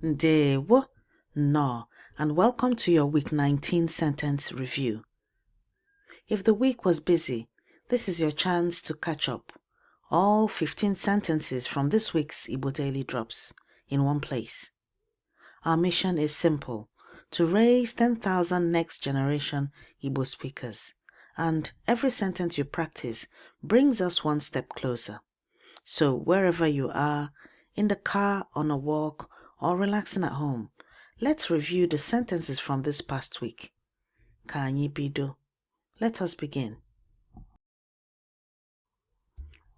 Ndewo, no, and welcome to your week 19 sentence review. If the week was busy, this is your chance to catch up. All 15 sentences from this week's Igbo Daily Drops in one place. Our mission is simple, to raise 10,000 next generation Igbo speakers, and every sentence you practice brings us one step closer. So wherever you are, in the car, on a walk, or relaxing at home, let's review the sentences from this past week. Ka anyị bido. Let us begin.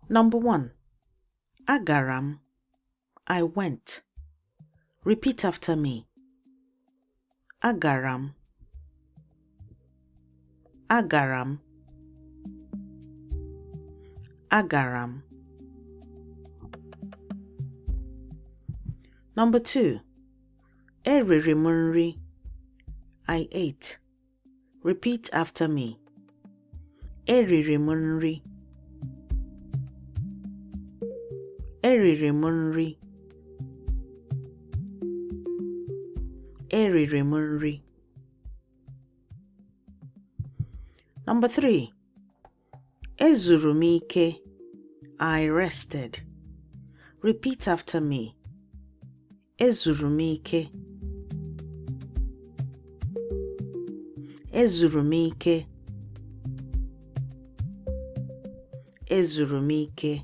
Number 1. Agaram. I went. Repeat after me. Agaram. Agaram. Agaram. Number 2. Eriri m nri. I ate. Repeat after me. Eriri m nri. Eriri m nri. Eriri m nri. Number 3. Ezuru m ike. I rested. Repeat after me. Ezuru m ike. Ezuru m ike. Ezuru m ike.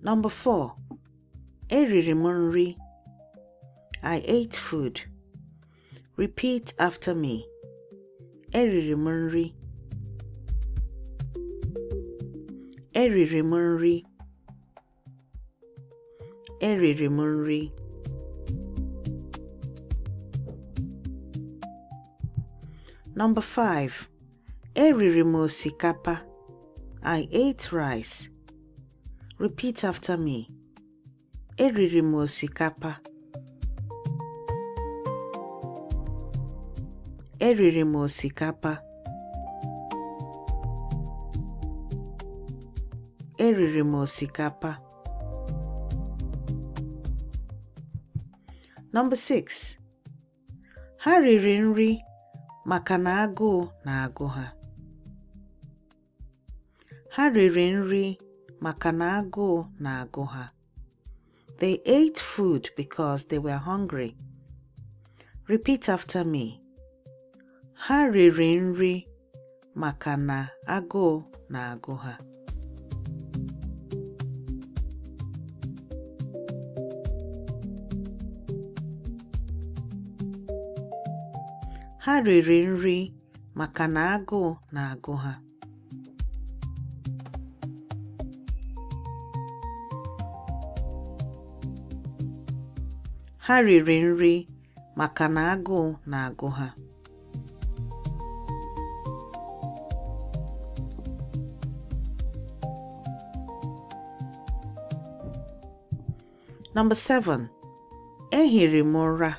Number 4. Eriri m nri. I ate food. Repeat after me. Eriri m nri. Eriri m nri. Eriri m nri. Number 5. Eriri m osikapa. I ate rice. Repeat after me. Eriri m osikapa. Eriri m osikapa. Eriri m osikapa. Number 6. Ha riri nri maka na agụụ na-agụ ha. Ha riri nri maka na agụụ na-agụ ha. They ate food because they were hungry. Repeat after me. Ha riri nri maka na agụụ na-agụ ha. Ha riri nri maka na agụụ na-agụ ha. Ha riri nri maka na agụụ na-agụ ha. Number 7. Ehiri m ụra.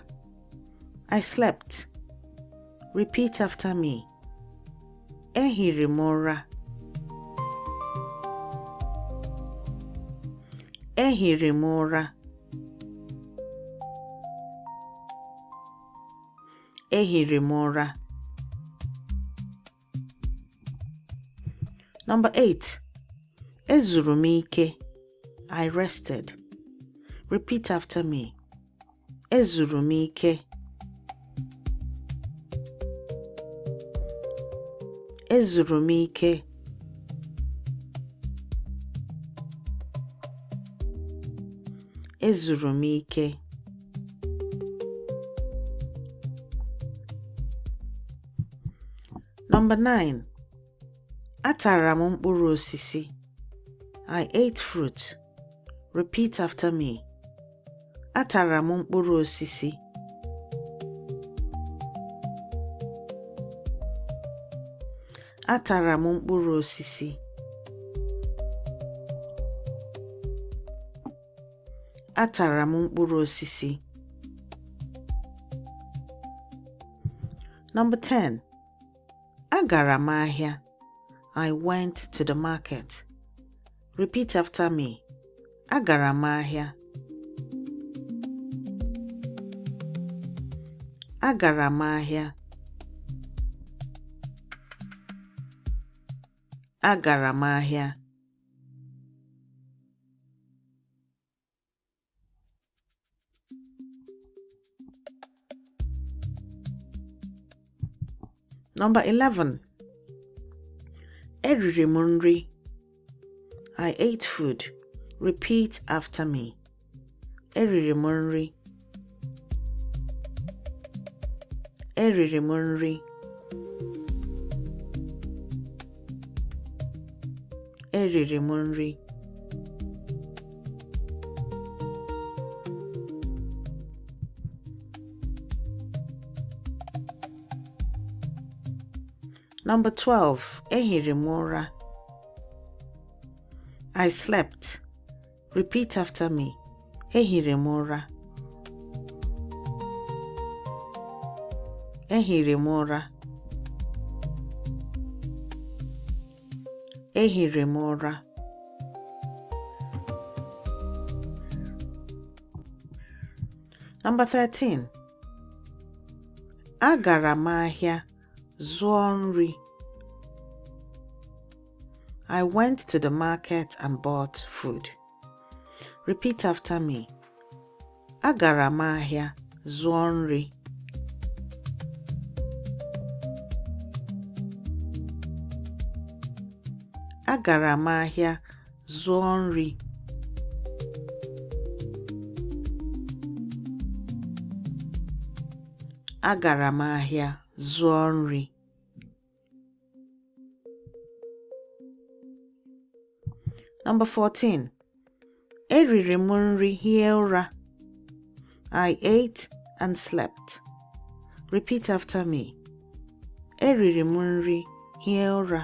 I slept. Repeat after me. Ehiri m ụra. Ehiri m ụra. Ehiri m ụra. Number 8. Ezuru m ike. I rested. Repeat after me. Ezuru m ike. Ezuru m ike. Ezuru m ike. Number 9. Atara m mkpụrụ osisi. I ate fruit. Repeat after me. Atara m mkpụrụ osisi. Atara m mkpụrụ osisi. Atara m mkpụrụ osisi. Number 10. Agara m ahịa. I went to the market. Repeat after me. Agara m ahịa. Agara m ahịa. Agara m ahịa. Number 11. Eriri m nri. I ate food. Repeat after me. Eriri m nri. Eriri m nri. Eriri m nri. Number 12. Ehiri m ụra. I slept. Repeat after me. Ehiri m ụra. Ehiri m ụra. Ehiri m ụra. Number 13. Agara m ahịa zụọ nri. I went to the market and bought food. Repeat after me. Agara m ahịa zụọ nri. Agara m ahịa zụọ nri. Agara m ahịa zụọ nri. Number 14. Eriri m nri hie ụra. I ate and slept. Repeat after me. Eriri m nri hie ụra.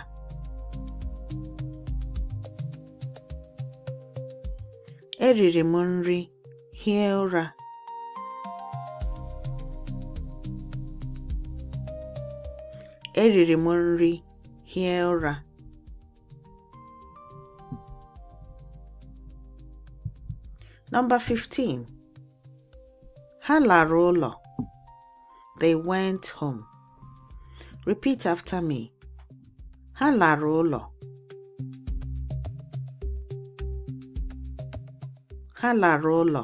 Eriri m nri hie ụra. Eriri m nri hie ụra. Number 15. Ha lara ụlọ. They went home. Repeat after me. Ha lara ụlọ. Ha lara ụlọ.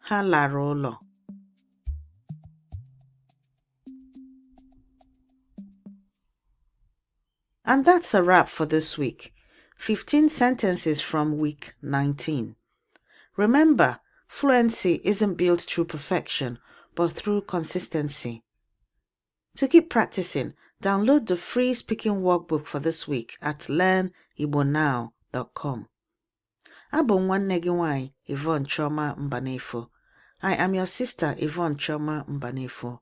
Ha lara ụlọ. And that's a wrap for this week. 15 sentences from week 19. Remember, fluency isn't built through perfection, but through consistency. To keep practicing, download the free speaking workbook for this week at learnigbonnow.com. Abụ nwanne gị nwanyị Yvonne Chioma Mbanefo. I am your sister Yvonne Chioma Mbanefo.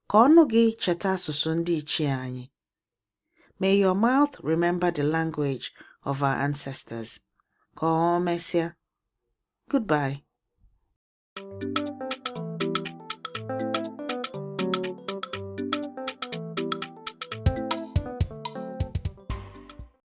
Ka ọnụ gị cheta asụsụ ndị ichie anyị. May your mouth remember the language of our ancestors. Ka o mesịa. Goodbye.